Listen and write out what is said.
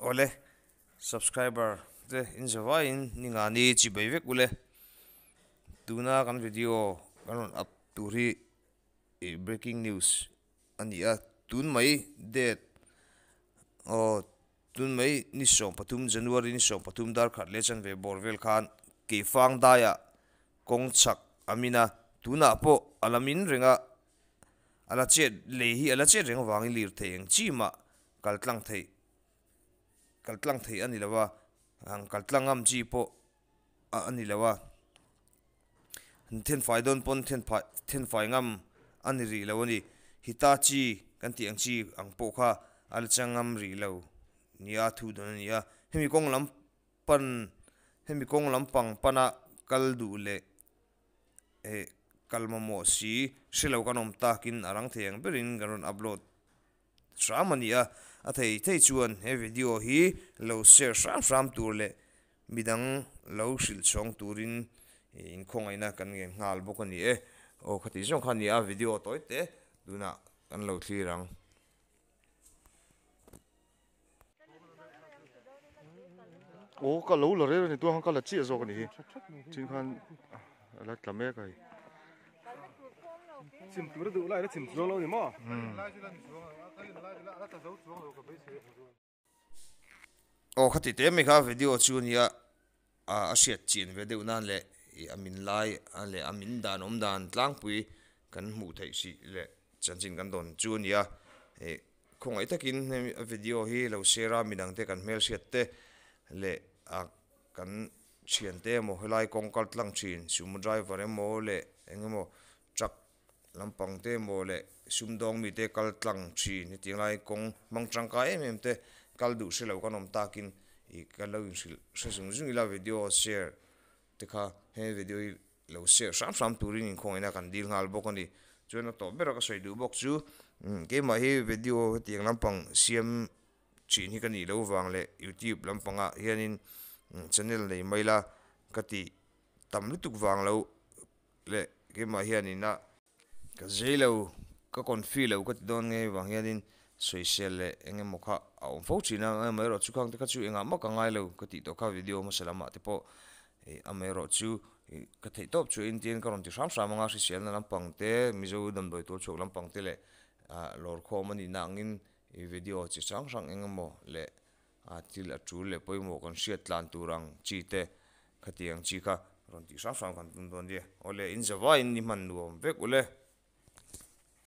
Awle subscriber te in zavaiin ni nga ni chi bei vek ule tuna kan video kan rawn up tur hi ih breaking news a ni a tun mai date aw tun mai ni 13 January ni 13 dar khat leh chanve bawr vel khan keifang daiah kawng chhak a min a tunah pawh a la min reng a a la chet lei hi a la chet reng avangin lirthei eng chi mah kal tlang theih kal tlang theih a ni lo a ang kal tlang ngam chi pawh a ni lo a thenfai dawn pawn thenfai thenfai ngam a ni rih lo a ni Hitachi kan tih ang chi ang pawh kha a la chang ngam rih lo nia thu dawn a ni a hemi kawng lam pan hemi kawng lampang pana kal duh leh eh kal mamawh si hre lo kan awm takin a rang thei ang berin kan rawn upload hram a ni a, a thei thei chuan he video hi lo share hram hram tur leh midang lo hrilh chhawng turin inkhawngaihna kan ngen nghal bawk a ni e. Aw khati zawng kha a ni a, video tawi te tunah kan lo thlir ang. Aw ka lo la rel a ni tuang khan ka la chiah zawk a ni hi chin khan a la tla mek a hei. Chim tur a duh lai la chim chuang lo ni maw? Aw khati te mai kha video chu nia a hriat chian ve deuh nan leh ih a min lai a leh a min dan awm dan tlangpui kan hmuh theih hrih leh chanchin kan dawn chu a ni a ih khawngaih takin hemi a video hi lo share a midang te kan hmelhriat te leh a kan thiante emaw helai kawng kal tlang thin sumo driver emaw leh eng emaw truck lampang te emaw leh sumdawng mite kal tlang thin hetiang lai kawng hmang tangkai em em te kal duh hre lo kan awm takin ih ka lo inhrilh hre zung zung ila video share te kha he video hi lo share hram hram turin inkhawngin a kan dil nghal bawk a ni chuan a tawp ber a ka sawi duh bawk chu keimah hi video hetiang lampang siam thin hi ka nih loh vang leh youtube lampangah hianin channel nei mai la ka tih tam lutuk vang lo leh keimah hianin a ka zei lo ka confi lo ka ti dawn ngei vang hianin sawisel leh eng emaw kha a awm fo thin a amaherawh chu khang te kha chu engah mah ka ngai lo ka tih tawh kha video hmasa lamah te pawh ih amaherawh chu ih ka theih tawp chu intiin ka rawn ti hram hram anga hriselna lampang te mizo damdawi tur chhuak lampang te leh ah lawr khawm a nihna angin ih video chi hrang hrang eng emaw leh A thil a tul leh pawimawh kan hriat tlan tur ang chi te khatiang chi kha rawn tih hrang hrang kan tum dawn nia. Awle in zavaiin ni hman nuam vek ule.